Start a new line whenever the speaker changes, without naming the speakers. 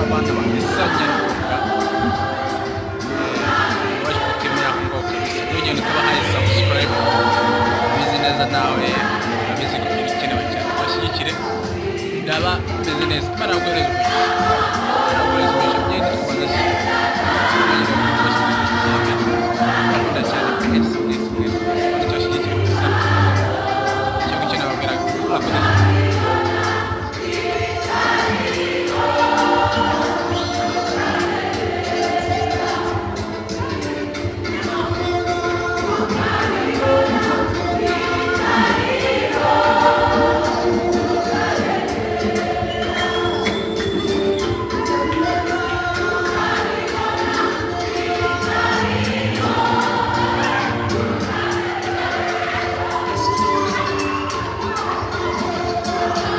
Bana ba Esa Nyarugunga, baje kutemera aho ngaho kabisa. Ntugende utabahaye subscribe. Ubizi neza nawe, urabizi ko ibikenewe cyane. Bashyigikire, ndaba meze neza. Imana yaguhereza umugisha.